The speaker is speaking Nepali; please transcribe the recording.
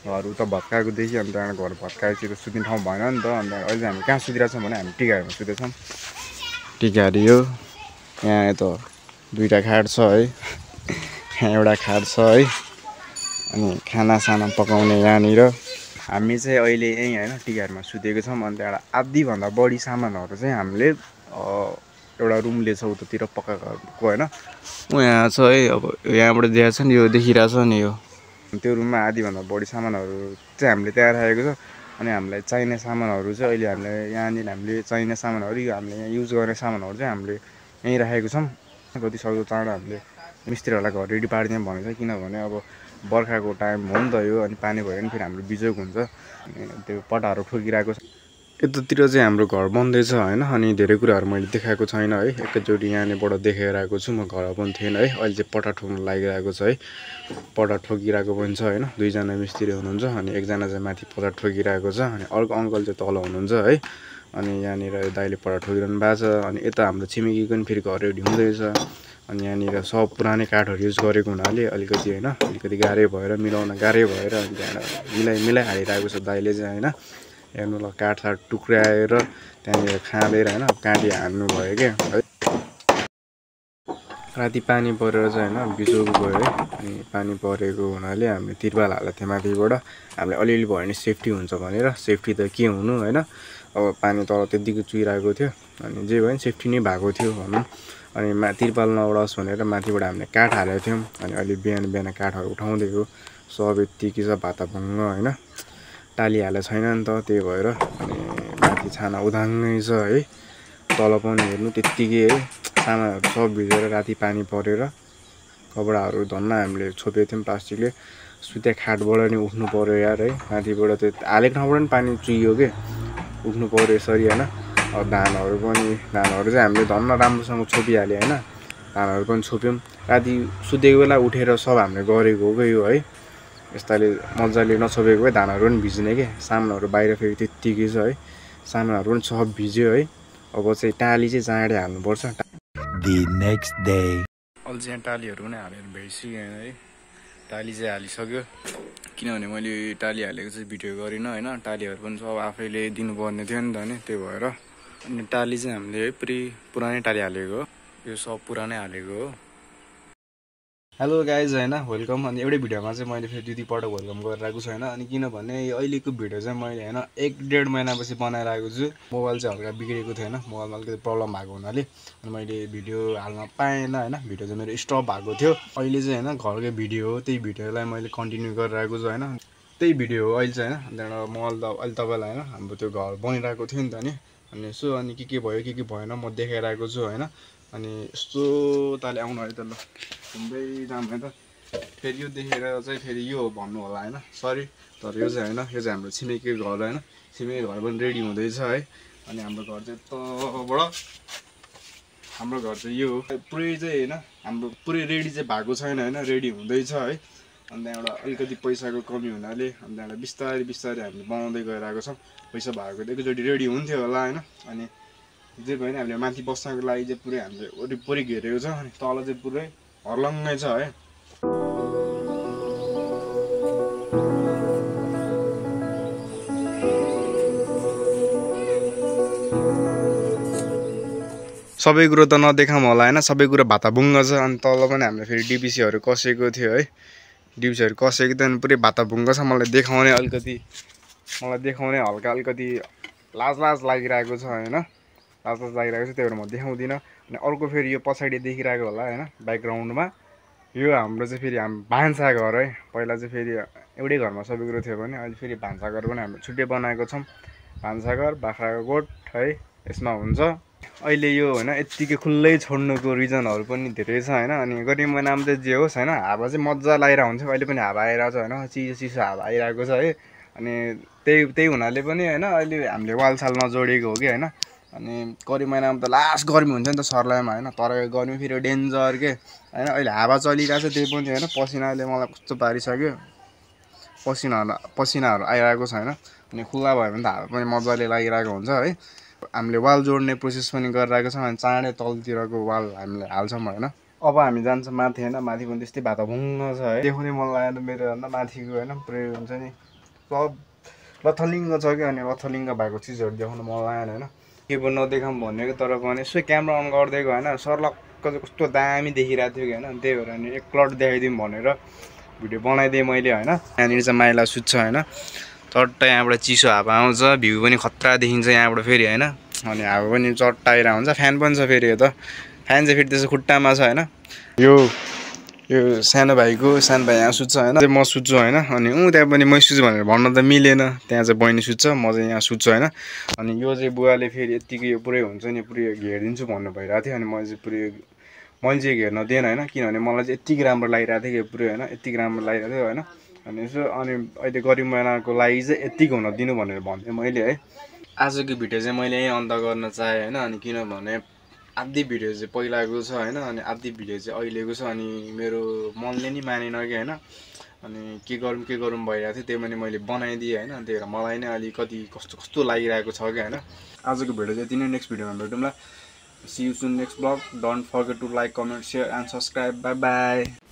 घर उता भत्काएको देखि अनि त्यहाँबाट घर भत्काएपछि त सुत्ने ठाउँ भएन नि त। अन्त अहिले चाहिँ हामी कहाँ सुतिरहेको छौँ भने हामी टिकाहरूमा सुतेछौँ। टिकाहरू यो यहाँ यता दुईवटा खाट छ है, यहाँ एउटा खाट छ है। अनि खानासाना पकाउने यहाँनिर हामी चाहिँ अहिले यहीँ होइन टिकाहरूमा सुतेको छौँ। अनि त्यहाँबाट आधीभन्दा बढी सामानहरू चाहिँ हामीले एउटा रुमले छ उतातिर पक्का घरको होइन, ऊ यहाँ छ है। अब यहाँबाट देखाएको छ नि, यो देखिरहेको छ नि, यो त्यो रुममा आधीभन्दा बढी सामानहरू चाहिँ हामीले त्यहाँ राखेको छ। अनि हामीलाई चाहिने सामानहरू चाहिँ अहिले यहाँनिर हामीले चाहिने सामानहरू यो हामीले यहाँ युज गर्ने सामानहरू चाहिँ हामीले यहीँ राखेको छौँ। जति सक्दो चाँडो हामीले मिस्त्रीहरूलाई घर रेडी पारिदिउँ भनेको छ, किनभने अब बर्खाको टाइम हो नि त यो। अनि पानी भयो भने फेरि हाम्रो बिजोग हुन्छ, त्यो पटाहरू ठोकिरहेको छ। यतातिर चाहिँ हाम्रो घर बन्दैछ होइन। अनि धेरै कुराहरू मैले देखाएको छैन है, एकैचोटि यहाँनिरबाट देखाइरहेको छु। म घर पनि थिएन है, अहिले चाहिँ पटा ठोक्नु लागिरहेको छ है। पटा ठोकिरहेको पनि छ होइन, दुईजना मिस्त्री हुनुहुन्छ अनि एकजना चाहिँ माथि पटा ठोकिरहेको छ। अनि अर्को अङ्कल चाहिँ तल हुनुहुन्छ है। अनि यहाँनिर दाइले पटा ठोकिरहनु भएको छ। अनि यता हाम्रो छिमेकीको पनि फेरि घर रेडी हुँदैछ। अनि यहाँनिर सब पुरानै काठहरू युज गरेको हुनाले अलिकति होइन, अलिकति गाह्रै भएर मिलाउन गाह्रै भएर अनि त्यहाँबाट मिलाइ हालिरहेको छ दाइले चाहिँ होइन। हेर्नु ल, काठसाठ टुक्राएर त्यहाँनिर खाँदेर होइन काँटी हान्नु भयो क्या है। राति पानी परेर चाहिँ होइन बिजोग गयो है। अनि पानी परेको हुनाले हामीले तिरपाल हालेको थियो माथिबाट। हामीले अलिअलि भयो भने सेफ्टी हुन्छ भनेर, सेफ्टी त के हुनु होइन, अब पानी तल त्यत्तिको चुहिरहेको थियो। अनि जे भयो नि सेफ्टी नै भएको थियो भनौँ। अनि तिरपाल नउडोस् भनेर माथिबाट हामीले काठ हालेको थियौँ। अनि अहिले बिहान बिहान काठहरू उठाउँदैको सब यत्तिकै छ भाताभुङ्ग होइन, टाली हालेको छैन नि त, त्यही भएर। अनि माथि छाना उदाङ्गै छ है, तल पनि हेर्नु त्यत्तिकै है। सामानहरू सब भिजेर राति पानी परेर कपडाहरू धन्न हामीले छोपेको थियौँ प्लास्टिकले। सुते खाटबाट नि उठ्नु पऱ्यो यार है, माथिबाट त्यो हालेको ठाउँबाट पनि पानी चुहियो के, उठ्नु पऱ्यो यसरी होइन। अब धानहरू चाहिँ हामीले धन्न राम्रोसँग छोपिहाल्यो होइन, धानहरू पनि छोप्यौँ। राति सुतेको बेला उठेर सब हामीले गरेको हो क्या यो है। यस्ताले मजाले नछोपेको भए धानहरू पनि भिज्ने के, सामानहरू बाहिर फेरि त्यत्तिकै छ है, सामानहरू पनि सब भिज्यो है। अब चाहिँ टाली चाहिँ चाँडै हाल्नुपर्छ। The next day. अहिले चाहिँ टालीहरू पनि हालेर भइसक्यो है, टाली चाहिँ हालिसक्यो। किनभने मैले टाली हालेको चाहिँ भिडियो गरिनँ होइन, टालीहरू पनि सब आफैले दिनुपर्ने थियो नि त नि, त्यही भएर। अनि टाली चाहिँ हामीले है पुरानै टाली हालेको हो, यो सब पुरानै हालेको हो। हेलो गाइज होइन, वेलकम। अनि एउटै भिडियोमा चाहिँ मैले फेरि दुईपल्ट वेलकम गरिरहेको छु होइन। अनि किनभने अहिलेको भिडियो चाहिँ मैले होइन 1-1.5 महिनापछि बनाइरहेको छु। मोबाइल चाहिँ हल्का बिग्रेको थियो होइन, मोबाइलमा अलिकति प्रब्लम भएको हुनाले अनि मैले भिडियो हाल्न पाएन होइन। भिडियो चाहिँ मेरो स्टप भएको थियो। अहिले चाहिँ होइन घरकै भिडियो हो, त्यही भिडियोलाई मैले कन्टिन्यू गरिरहेको छु होइन, त्यही भिडियो हो अहिले चाहिँ होइन। त्यहाँबाट म अहिले तपाईँलाई होइन हाम्रो त्यो घर बनिरहेको थियो नि त नि, अनि यसो अनि के भयो के भएन म देखाइरहेको छु होइन। अनि यस्तो ताले आउनु है त, ल घुम्दै जाऊँ है त। फेरि यो देखेर चाहिँ फेरि यो भन्नु होला होइन, सरी। तर यो चाहिँ होइन, यो चाहिँ हाम्रो छिमेकीको घर होइन, छिमेकीको घर पनि रेडी हुँदैछ है। अनि हाम्रो घर चाहिँ यताबाट, हाम्रो घर चाहिँ यो पुरै चाहिँ होइन, हाम्रो पुरै रेडी चाहिँ भएको छैन होइन, रेडी हुँदैछ है। अनि त्यहाँबाट अलिकति पैसाको कमी हुनाले अनि त्यहाँबाट बिस्तारै हामीले बनाउँदै गइरहेको छौँ। पैसा भएको त एकैचोटि रेडी हुन्थ्यो होला होइन। अनि जे भयो नि हामीले माथि बस्नको लागि चाहिँ पुरै हामीले वरिपरि घेरेको छ। अनि तल चाहिँ पुरै हर्लङ्गै छ है। सबै कुरो त नदेखाऊँ होला होइन, सबै कुरो भाताभुङ्ग छ। अनि तल पनि हामीले फेरि डिपिसीहरू कसेको थियो है, डिपिसीहरू कसेको थियो। अनि पुरै भाताभुङ्ग छ। मलाई देखाउने हल्का अलिकति लाज लागिरहेको छ होइन, लाज लागिरहेको छ, त्यही भएर म देखाउँदिनँ। अनि अर्को फेरि यो पछाडि देखिरहेको होला होइन ब्याकग्राउन्डमा, यो हाम्रो चाहिँ फेरि हाम्रो भान्साघर है। पहिला चाहिँ फेरि एउटै घरमा सबै कुरो थियो भने अहिले फेरि भान्साघर पनि हामीले छुट्टै बनाएको छौँ। भान्साघर बाख्राको गोठ है यसमा हुन्छ। अहिले यो होइन यत्तिकै खुल्लै छोड्नुको रिजनहरू पनि धेरै छ होइन। अनि गरिब महिनामा चाहिँ जे होस् होइन, हावा चाहिँ मजा लगाइरहेको हुन्छ। अहिले पनि हावा आइरहेको छ होइन, चिसो हावा आइरहेको छ है। अनि त्यही हुनाले पनि होइन अहिले हामीले वालसाल नजोडेको हो कि होइन। अनि गरिब महिनामा त लास्ट गर्मी हुन्छ नि त सर्लाहीमा होइन, तर गर्मी फेरि डेन्जर के होइन। अहिले हावा चलिरहेको छ त्यही पनि होइन, पसिनाले मलाई कस्तो पारिसक्यो, पसिनाहरू आइरहेको छ होइन। अनि खुल्ला भयो भने त हावा पनि मजाले लागिरहेको हुन्छ है। हामीले वाल जोड्ने प्रोसेस पनि गरिरहेको छौँ। अनि चाँडै तलतिरको वाल हामीले हाल्छौँ होइन। अब हामी जान्छौँ माथि होइन, माथि पनि त्यस्तै भाताभुङ्ग छ है, देखाउने मन लागेन मेरो होइन। माथिको होइन पुरै हुन्छ नि सब लथलिङ्ग छ क्या अनि लथलिङ्ग भएको चिजहरू देखाउनु मन लागेन होइन के पो नदेखाऊँ भनेको तर पनि यसो क्यामेरा अन गरिदिएको होइन सर्लक्क कस्तो दामी देखिरहेको थियो कि होइन त्यही भएर अनि एकलट देखाइदिउँ भनेर भिडियो बनाइदिएँ मैले होइन यहाँनिर चाहिँ माइला सुत्छ होइन चट्ट यहाँबाट चिसो हावा आउँछ भ्यू पनि खतरा देखिन्छ यहाँबाट फेरि होइन अनि हावा पनि चट्ट आइरहेको हुन्छ फ्यान पनि छ फेरि यो त फ्यान चाहिँ फेरि त्यसो खुट्टामा छ होइन यो सानो भाइ यहाँ सुत्छ होइन म सुत्छु होइन अनि त्यहाँ पनि मै सुत्छु भनेर भन्न त मिलेन त्यहाँ चाहिँ बहिनी सुत्छ म चाहिँ यहाँ सुत्छु होइन अनि यो चाहिँ बुवाले फेरि यत्तिकै यो पुरै हुन्छ नि पुरै घेरिदिन्छु भन्नु भइरहेको थियो अनि मैले चाहिँ घेर्न दिएन होइन किनभने मलाई चाहिँ यत्तिकै राम्रो लागिरहेको थियो कि पुरै होइन यत्तिकै राम्रो लागिरहेको थियो होइन अनि यसो अनि अहिले गरिब महिनाको लागि चाहिँ यत्तिकै हुन दिनु भनेर भन्थेँ मैले है आजको भिडियो चाहिँ मैले यहीँ अन्त गर्न चाहेँ होइन अनि किनभने आधी भिडियो चाहिँ पहिलाको छ होइन अनि आधी भिडियो चाहिँ अहिलेको छ अनि मेरो मनले नि मानेन कि होइन अनि के गरौँ भइरहेको थियो त्यही पनि मैले बनाइदिएँ होइन त्यही भएर मलाई नै अलिकति कस्तो लागिरहेको छ कि होइन आजको भिडियो चाहिँ यति नै नेक्स्ट भिडियोमा भेटौँला see you soon next blog don't forget to like comment share and subscribe bye by